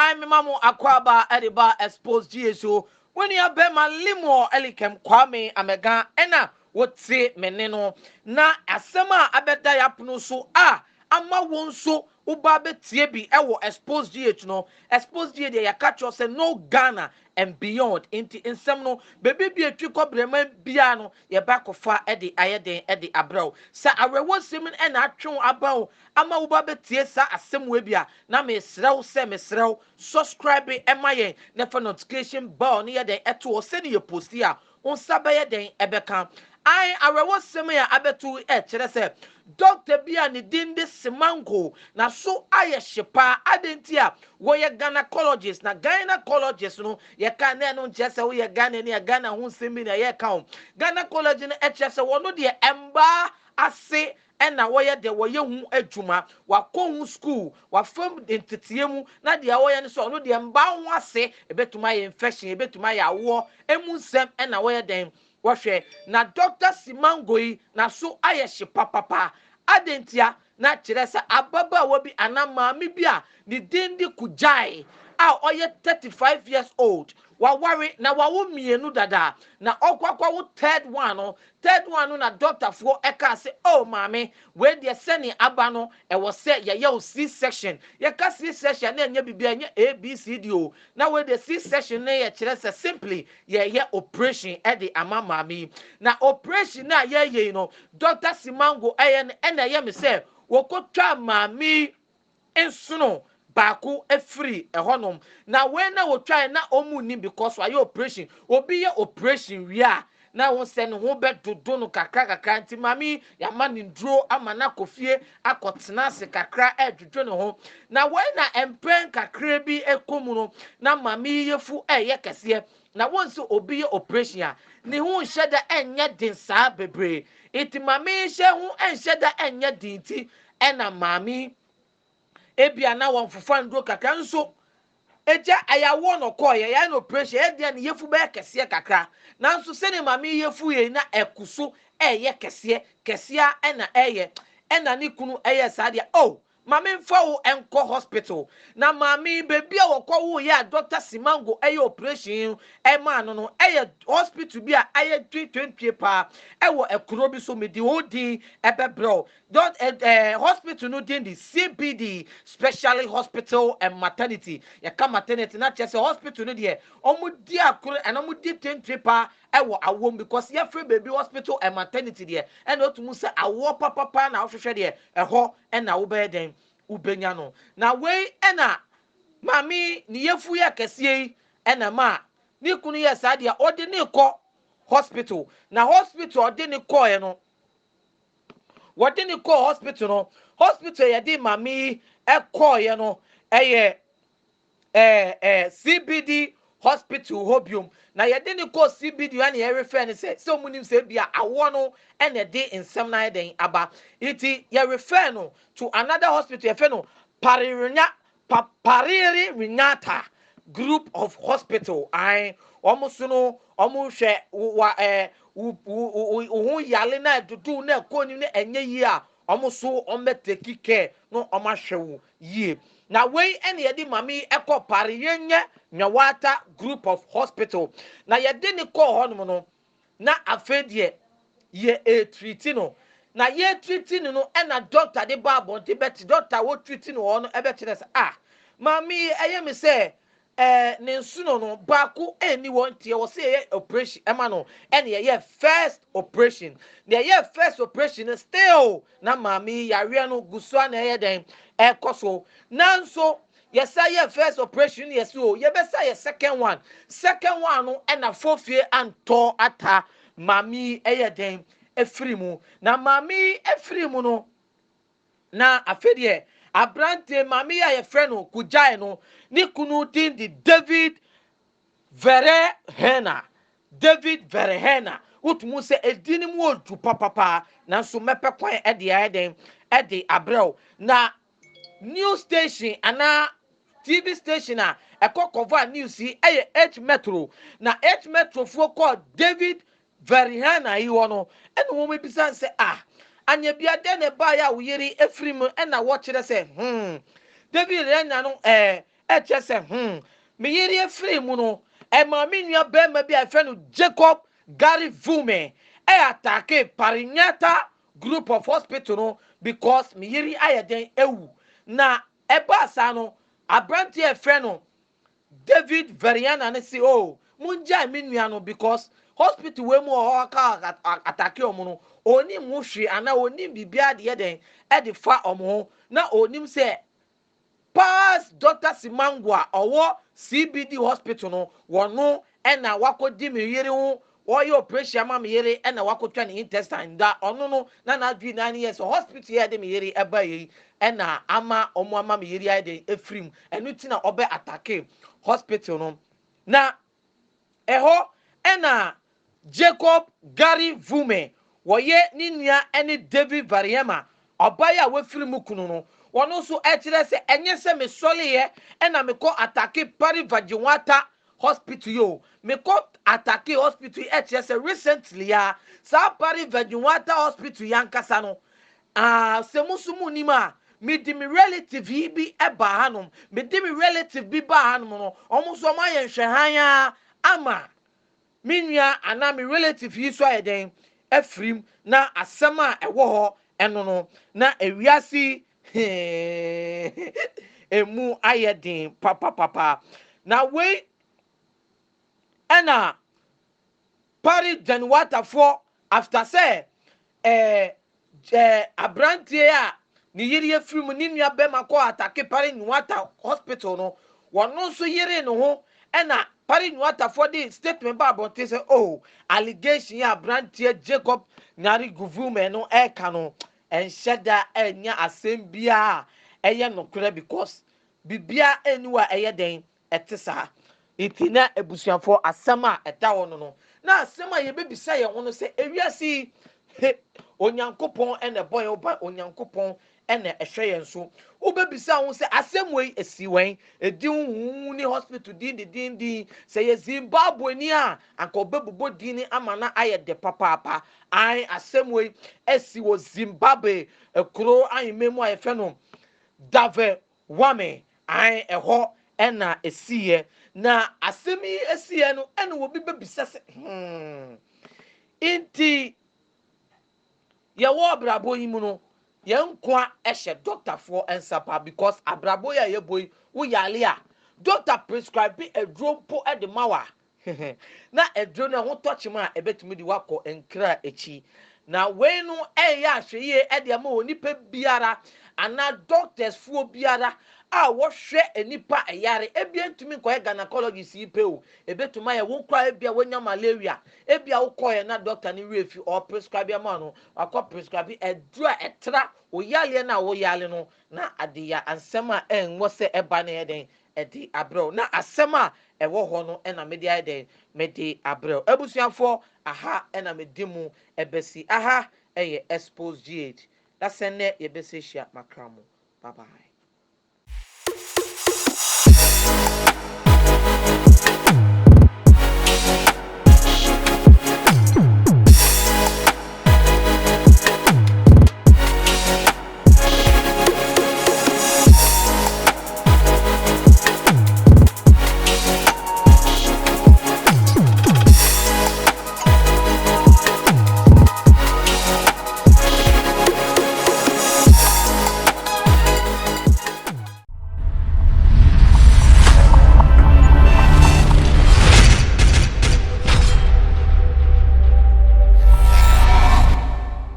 Ai mema mo akwaaba de ba Expose GA so. Wo nua bɛma Limuel Elikem Kwame Amega ɛna wote me ne no. Na asɛm a abɛda yɛapono so a ama wo nso woba bɛtie bi ɛwɔ Expose GH no. Expose GH deɛ, yɛka kyerɛ sɛ no Ghana and beyond. Nti nsɛm no beebi bi etwi kɔ brɛma biara no, yɛba akɔfa ɛde ayɛ den ɛde abrɛw. Sɛ awerɛwɔ no ɛna atwe wo aba wo ama woba bɛtie saa asɛm wei bi a, na mesrɛ wo sɛ mesrɛ wo, subscribe ɛma yɛn na fa notification bell no yɛ den ɛto hɔ sɛne yɛ post a, wo nsa bɛyɛ den ɛbɛka. Ae, awerɛwɔsɛm a abɛto ɛkyerɛ sɛ doctor bi a ne din de Simango na so ayɛ hye paa. Ade nti a wɔyɛ gynecologist, na gynecologist no yɛka na ɛno nkyerɛ sɛ woyɛ Ghana ni a Ghana ho nsɛm bi na yɛka ho. Gynecologist no ɛkyerɛ sɛ wɔno deɛ, mbaa ase ɛna wɔyɛ deɛ wɔyɛ ho adwuma. Wakɔ ho school, wafam nteteɛ mu, na deɛ wɔyɛ no sɛ ɔno deɛ, mbaa ho ase, ebɛtumi ayɛ infection, ebɛtumi ayɛ awoɔ emu nsɛm ɛna wɔyɛ den wɔhwɛ. Na Dr Simango yi n'aso ayɛ hye papapa. Adentia na kyerɛ sɛ ababaawa bi anaa maame bi a ne din de Kugyae a ɔyɛ 35 years old, waware na wawo mmienu dada na ɔkɔ akɔwo third one no. Third one no na doctorfoɔ ɛka sɛ, "Oh maame, wei deɛ, sɛne aba no, ɛwɔ sɛ yɛyɛ o C section." Yɛka C section na ɛnyɛ biribi a ɛnyɛ ABCD o. Na wei deɛ, C section no yɛ kyerɛ sɛ simply yɛyɛ operation ɛde ama maame yi. Na operation na yɛyɛ yi no, Doctor Simango ɛyɛ no, ɛna ɛyɛ mi sɛ wɔkɔtwa maame yi nsono baako efiri ɛhɔnom. Na wei na wotwa na ɔmu nim because wayɛ operation. Obi yɛ operation wie a, na wɔn sɛ ne ho bɛdodo no kakra kakra. Nti maame yama ne nduro ama no akɔ fie akɔtena ase kakra ɛdwodwo ne ho. Na wei na mpɛn kakra bi ɛkɔ mu no, na maame yi yɛfu ɛyɛ kɛseɛ. Na wɔn sɛ obi yɛ operation a, ne ho nhyɛ da ɛnyɛ den saa bebree. Nti maame yi hyɛ ho ɛnhyɛ da ɛnyɛ den. Ti ɛna maame ebia na wɔn fofa nduro kakra nso egya ayawoɔ no kɔɔ yɛ yɛn operation yɛ deɛ, ne yɛfu bɛyɛ kɛseɛ kakra. Nanso sɛdeɛ maame yi yɛfu yɛ na ɛku so ɛyɛ kɛseɛ kɛseɛ ɛna ɛyɛ, ɛna ne kunu ɛyɛ saa deɛ, oh maame, nfa wo nkɔ hospital. Na maame beebi a wɔkɔ wo yɛ a Doctor Simango ɛyɛ operation ɛmaa no ɛyɛ hospital bi a ɛyɛ tuntun paa ɛwɔ ɛkuro bi so. Mi di o din ɛbɛbrɛw dot ɛ ɛɛ hospital no din de CBD Specialist Hospital and Maternity. Yɛka maternity na kyerɛ sɛ hospital no deɛ, wɔn di akoro ɛna wɔn di tentire paa ɛwɔ awom, because yɛfrɛ beebi hospital and maternity deɛ, ɛna otu mu sɛ awoɔ papapa na ahwehwɛ deɛ, ɛhɔ ɛna wobɛyɛ den wobɛnya no. Na wei ɛna maame ne yɛfu yɛ kɛseɛ yi, ɛna maa ne kunu yɛ saa deɛ, ɔde ne kɔ hospital. Na hospital ɔde ne kɔɛ no, wɔde ne kɔɔ hospital no, hospital yɛde maame yi ɛkɔɔyɛ no ɛyɛ ɛɛ ɛɛ CBD Hospital hɔ biom. Na yɛde ne kɔɔ CBD ɛna yɛrefɛ no sɛ ɔmo nim sɛ ebia awoɔ no ɛna ɛde nsɛm na ayɛ den aba. Nti yɛrefɛ no to another hospital, yɛfɛ no Paririnya Papariri Rinyata Group of Hospital. Ae, wɔn so no, wɔn hwɛ wa wo wo wo ho yale na ɛdodo na ɛkɔ nim na ɛnyɛ yie a, wɔn so wɔn bɛ take care na wɔn ahwɛ wo yie. Na wei ɛna yɛde maame yi ɛkɔ Parirenyɛ Nyawata Group of Hospital. Na yɛde ne kɔɔ hɔnom no, na afei deɛ yɛ etreat no. Na yɛ treat no ɛna doctor de ba abɔnten bɛte doctor wɔ treat no hɔ no ɛbɛkyerɛ sɛ, ah, maame yi, ɛyɛ mi sɛ ne nsono no baako ɛnni wɔn nteɛ, wɔ sɛ yɛyɛ operation ɛma no. Ɛna yɛyɛ first operation. Na yɛyɛ first operation no, still na maame yi yareɛ no gu so a na ɛyɛ dɛn ɛkɔ so. Nanso yɛsa yɛ first operation no, yɛsi o yɛbɛsa yɛ second one. Second one no, ɛna fofie antɔ ata, maame yi ɛyɛ dɛn efiri mu. Na maame yi efiri mu no, na afei deɛ aberanteɛ maame yi a yɛfrɛ no Kugyae no, ne kunu din de David Verehena. David Verehena, wotumu sɛ edi ne mu odu papapa. Nanso mɛpɛ kwan ɛde ayɛ den ɛde abrɛw. Na news station anaa TV station a ɛkɔ cover news yi ɛyɛ H Metro. Na H Metro foɔ kɔ David Verehena yi hɔ no, ɛna wɔn ebisa sɛ, ah, anyabia dɛn na ɛbaayɛ a wo yere efiri mu? Ɛna wɔkyerɛ sɛ David Verehena no ɛɛ Ɛkyerɛ sɛ, me yere afiri mu no, ɛmaa me nua barima bi a yɛfrɛ no Jacob Gary Vume ɛyɛ attack Parinyata Group of Hospital no because me yere ayɛ dɛn awu. Na ɛbaa saa no, aberanteɛ a yɛfrɛ no David Veriana no se, oh, mongyae me nua no because hospital wei mu wɔ hɔ aka attack wɔn no, ɔnnim ho hwee anaa ɔnnim biribiara de yɛ dɛn ɛde fa wɔn ho, na ɔnnim sɛ Past Doctor Simango a ɔwɔ CBD hospital no, wɔno na wakɔdi me yere ho, ɔyɛ operation ama me yere na wakɔtwa ne intestine da. Ɔno no na n'adwene nyinaa ne yɛ sɛ hospital yi a yɛde me yere ɛbaeɛ yi na ama wɔn ama me yere ayɛ dɛn afiri mu, ɛno ti na ɔbɛ atake hospital no. Na Ɛhɔ na Jacob Gary Vume, wɔyɛ ne nua ne David Variema, ɔbaa yi a wafiri mu kunu no, wɔno nso kyerɛ sɛ ɛnyɛ sɛ mesɔreeɛ na mekɔ atake Parivajewata hospital yi o, mekɔ atake hospital yi kyerɛ sɛ recently a saa Parivajewata hospital yi ankasa no, Ah, sɛ mo nso monnim a, mede me relative yi bi baa hanom. Mede me relative bi baa hanom no, wɔn nso wɔayɛ nhwɛhan ara ama me nua anaa me relative yi nso ayɛ dɛn afirim. Na asɛm a ɛwɔ hɔ ɛno no, na ewiase yi emu ayɛ den papapapa. Na wei ɛna Paris Januatafoɔ after sɛ ɛɛ ɛɛ abranteɛ a ne yere afiri mu ne nua bɛma kɔɔ atake Pari Nuata hospital no, wɔno nso yeree ne ho ɛna Pari Nuatafoɔ de statement ba abɔnten sɛ oh allegation yi a abranteɛ Jacob Nyari Guvume no ɛreka no ɛnhyɛ da ɛnyɛ asɛm biara a ɛyɛ nokorɛ because biribiara ɛnni hɔ a ɛyɛ dɛn ɛte saa. Nti na abusuafoɔ, asɛm a ɛda hɔ no no, na asɛm a yɛbɛbisa yɛn ho no sɛ, ewiase yi, he, Onyankopɔn na ɛbɔ yɛn ban, Onyankopɔn na ɛhwɛ yɛn so. Wobɛbisa ho sɛ, asɛm wei esi wɛn? Edi ho huhu ne hospital din dedenden. Sɛ yɛ Zimbabwe ni a, anka ɔbɛbobɔ din no ama no ayɛ dɛ papaapa. Ae, asɛm wei asi wɔ Zimbabwe kuro ahemman mu a yɛfrɛ no Dave Wame, ae, ɛhɔ na ɛsiiɛ. Na asɛm yi siiɛ no, ɛna obi bɛbisa sɛ, nti yɛwɔ abrabɔ yi mu no, yɛn nkwa hyɛ dɔktafoɔ nsa paa because abrabɔ yi a yɛbɔ yi, wo yare a, dɔkta prescribe aduro mpo de ma wo a, Na aduro no ɛho tɔ kyema a ɛbɛtumi de wo akɔ nkra akyi. Na wei no ɛyɛ ahwɛyie de ama onipa biara anaa doctors foɔ biara a wɔhwɛ nnipa ɛyare. Ebia ntumi nkɔyɛ gynecologist yi pɛ o, ɛbɛtumi ayɛ wo koraa ebia woanya malaria, ebia wokɔɛ na doctor no werɛ fi ɔɔ prescribe ama no, wakɔ prescribe aduro a ɛtra wo yareɛ no a woyare no na ade ya ansɛm a ɛnwɔ sɛ ɛba no yɛ dɛn ɛde abrɛ wo. Na asɛm a ɛwɔ hɔ no na mede ayɛ dɛn? Mede abrɛ wo. Abusuafoɔ, aha na mede mo ɛbɛsi. Aha yɛ Expose GH. Dasɛ nnɛ yɛbɛsɛ hyia makra mo. Bye bye.